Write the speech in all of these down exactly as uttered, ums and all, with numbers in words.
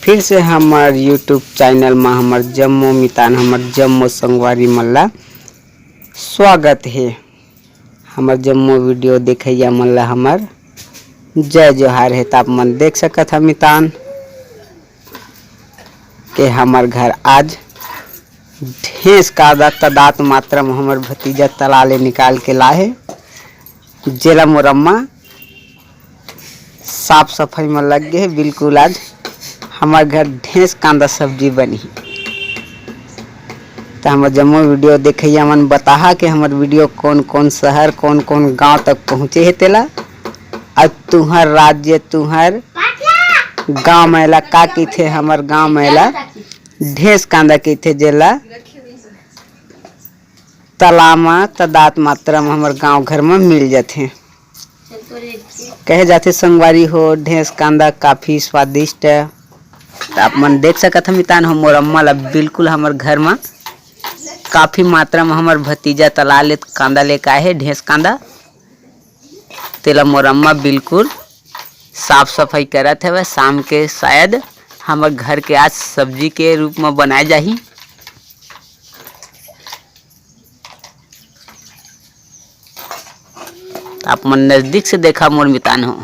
फिर से हमर YouTube चैनल म हमर जम्मो मितान, हमर जम्मो संगवारी मन ला स्वागत हे। हमर जम्मो वीडियो देखइया मन ला हमर जय जोहार हे। त आप मन देख सकत ह मितान के हमर घर आज ढेंस कांदा तदात मात्रा म हमर भतीजा तला ले निकाल के लाहे, जेला मोर अम्मा साफ सफाई म लग गे हे। बिल्कुल आज हमर घर ढेंस कांदा सब्जी बनही। त हमर जम्मो वीडियो देखइया मन बताहा कि हमर वीडियो कौन कौन शहर, कौन कौन गांव तक पहुंचे हे तेला। अउ तुंहर राज्य, तुंहर गांव म एला का कहिथे? हमर गांव म एला ढेंस कांदा कहिथे, जेला तला म तदात मात्रा म हमर गांव घर म मिल जाथे। कहे जाथे संगवारी हो, ढेंस कांदा काफी स्वादिष्ट हे। त आप मन देख सकत ह मितान हो, मोर अम्मा ला बिल्कुल हमर घर म काफी मात्रा म हमर भतीजा तला ले कांदा लेके आए हे, ढेंस कांदा। तेला मोर अम्मा बिल्कुल साफ सफाई करत हवय। शाम के शायद हमर घर के आज सब्जी के रूप म बनाए जाही। आप मन नजदीक से देखा मोर मितान हो।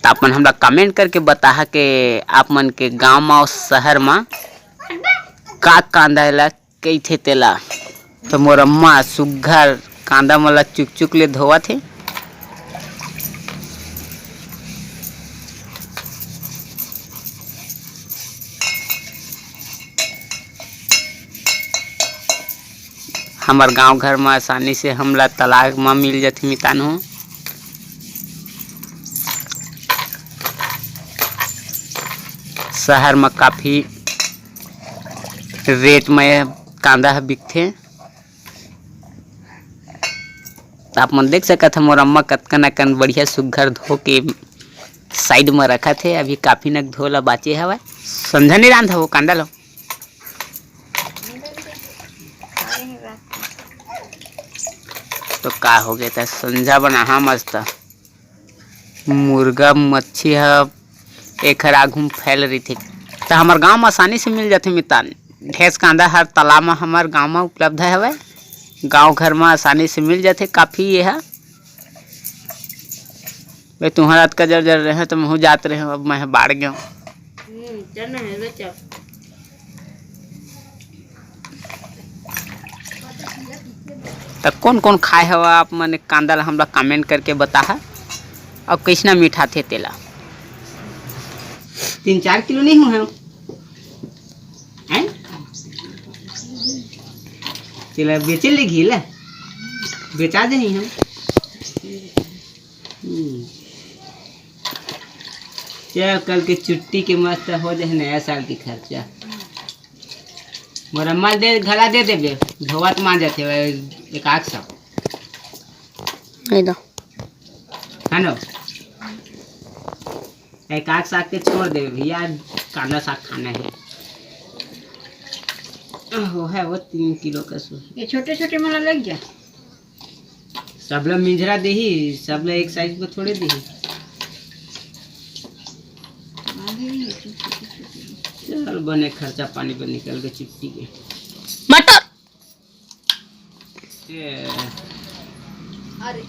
त आप मन हमला कमेंट करके बताहा के आप मन के गांव म अउ शहर म का कांदा ला कहिथे तेला। त मोर अम्मा सुग्घर कांदा मन ला चुक चुक ले धोवत हे। हमर गांव घर म आसानी से हमला तलाक म मिल जथे मितान हो। शहर म काफी रेट म कांदा ह बिकथे। आप मन देख सकत ह मोर अम्मा कतकन अकन बढ़िया सुग्घर धो के साइड म रखत हे। अभी काफी नक धो ला बाचे हवय। संझा नइ रांधव कांदा लो। तो का हो गे, त संझा बनाहा मस्त। मुर्गा मच्छी ह एखर आघू म फैल रहिथे। त हमर गांव म आसानी से मिल जाथे मितान। ढेंस कांदा हर तालाब म हमर गांव म उपलब्ध हवय। गांव घर म आसानी से मिल जाथे काफी ये ह। बे तुंहर अतका जर जर रहे त महू जात रहे, अब मैं ह बाढ़ गेंव। हम्म, चल ना, हेलमेट चल। त कौन कौन खाए हवा आप मन कांदा ला, हमला कमेंट करके बताहा। अउ कइसना मिठाथे तेला। तीन चार किलो नहीं हुआ हम। हैं? तेला बेचे ले घी ला। बेचा जाही हम। हम्म। चल, कल के छुट्टी के मस्त हो जाए नया साल के खर्चा। मोर अम्मा दे, घला दे देबे, धोवत मांजत हे, एक आख सब। नहीं दो। है ना? एक आख साग के छोड़ देबे भैया, कांदा साग खाना है। हो है वो तीन किलो का सो। ये छोटे छोटे मला लग गया। सबला मिंजरा देही, सबला एक साइज में थोड़े देही। चल, बने खर्चा पानी पर निकल के छुट्टी के। मटर। ये। अरे।